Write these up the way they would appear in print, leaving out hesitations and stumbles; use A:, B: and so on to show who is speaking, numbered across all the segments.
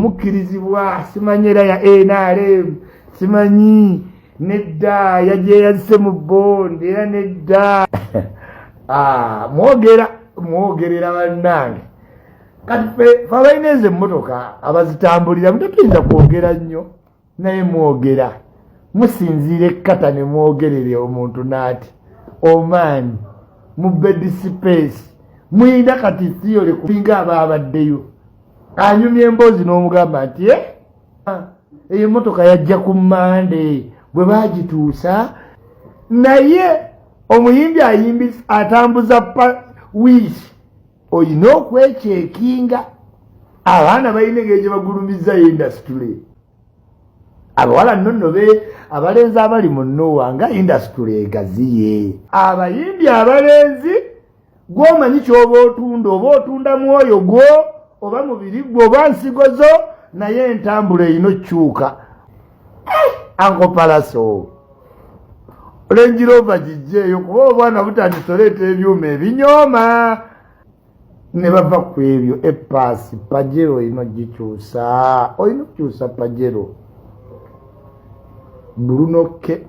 A: Mukkirizibwa, simanyi era ya NRM, simanyi nedda yagyeyazise mu bond era nedda. Ah, mwogera mwogerera bannange. Kati fe abalina ezo emmotoka abazitambulira mutetuyinza kwogera nnyo, naye mwogera musinziira ekkata ne mwogerere omuntu n'ati omaani mu bed space muyina kati theory kulinga abaabaddeyo anyumya emboozi n'omugamba nti eh, eyo emmotoka yajja ku Mande bwe baagituusa. Naye omuyimbi ayimbi atambuza wiisi olina okwekyekinga. Abaana balina engeri gye bagulumiza industry, abawala nno nno be abalenzi abali mu nnowa nga industry egaziye. Abayimbi abalenzi, gwomanyi kyoba otunda, oba otunda mwoyo gwo oba mubiri gwo oba nsigo zo, naye entambula erina okukyuka. Uncle Pallaso, Range Rover gijjeeyo, kuba obwana butandise oleeta ebyuma ebinyooma ne bava ku ebyo. Epaasi Pajero olina ogikyusa, olina okukyusa Pajero Bruno K.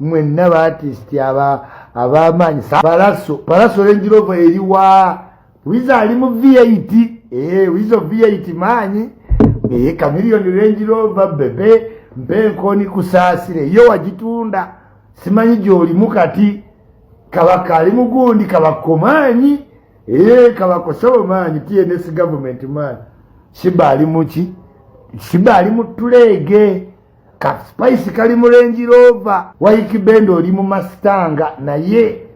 A: Mwenna ba artist ab'amaanyi, Pallaso, Pallaso, Range Rover eriwa? Weasel ali mu V8, Weasel V8 maanyi. Chameleone Range Rover, Bebe mpenkoni kusaasire yo wagitunda, simanyi gy'olimu kati. Kabaka ali mugundi, Kabako maanyi, Kabako sebo maanyi, TNS government maanyi. Sheebah ali muki? Sheebah ali mu tuleege. Ka Spice kali mu Range Rover. Ykee Benda oli mu Mustang, naye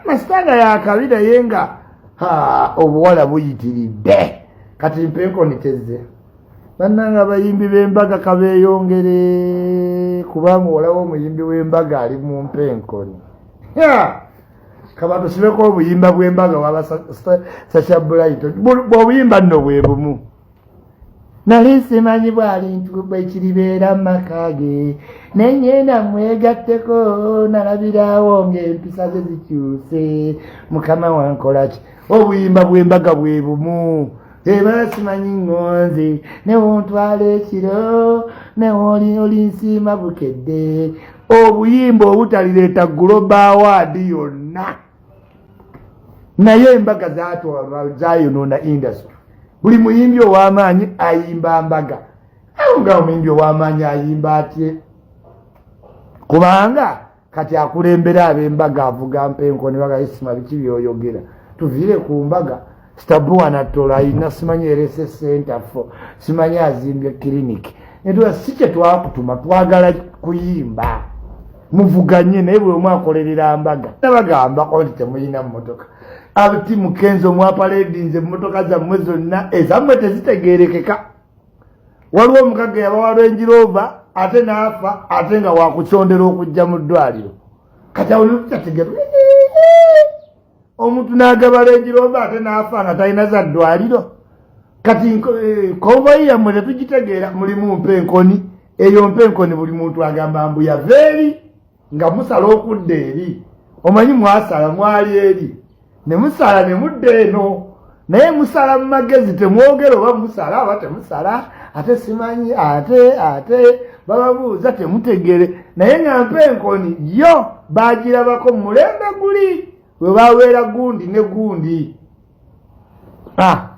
A: Mustang yakabi, naye nga obuwala buyitiridde. Kati mpenkoni tezze. Bannanga, abayimbi b'embaga kabeeyongere, kubanga olaba omuyimbi w'embaga ali mu mpenkoni. Kaba tusibeko obuyimba bw'embaga waba Sasha Brighton. Bw'obuyimba nno bwe bumu. Nali simanyi bwali bwekiribeera mu maka ge, neŋŋenda mwegatteko, nalabirawo ng'empisa ze zikyuse. Mukama wankolaki? Obuyimba bw'embaga bwe bumu. Eba simanyi ŋŋonzi newontwala ekiro newoli olinsiima bukedde. Obuyimba obutalireeta Global Award yonna, naye embaga zatwalwa zayonoona industry. Buli muyimbi ow'amaanyi ayimba mbaga. Nga omuyimbi ow'amaanyi ayimba atye? Kubanga kati akulembera ab'embaga avuga mpenkoni. Bagaisima biki byoyogera? Tuviire ku mbaga. Sitabuwanatola ayina simanyi erese center for simanyi azimbye clinic. Netula si kye twakutuma, twagala kuyimba, muvuganye, naye buli omu akolerera mbaga. Nabagambako nti temuyina mmotoka. Ati mukenzo mwapaledinze emmotoka zammwe zonna, ezammwe tezitegerekeka. Waliwo omukagga yabawa Range Rover ate n'afa, ate nga wakusondera okujja mu ddwaliro. Kati awo tutategera, omuntu n'agaba Range Rover ate n'afa nga talina za ddwaliro. Kati convoy yammwe tetugitegeera, mulimu mpenkoni. Eyo mpenkoni buli muntu agamba mbu yava eri nga musala okudda eri. Omanyi mwasala mwali eri ne musala ne mudda eno, naye musala mu magezi, temwogera oba musala oba temusala. Ate simanyi ate bababuuza temutegere. Naye nga mpenkoni yo bagirabako mu mulembe guli we baweera gundi ne gundi. Ah,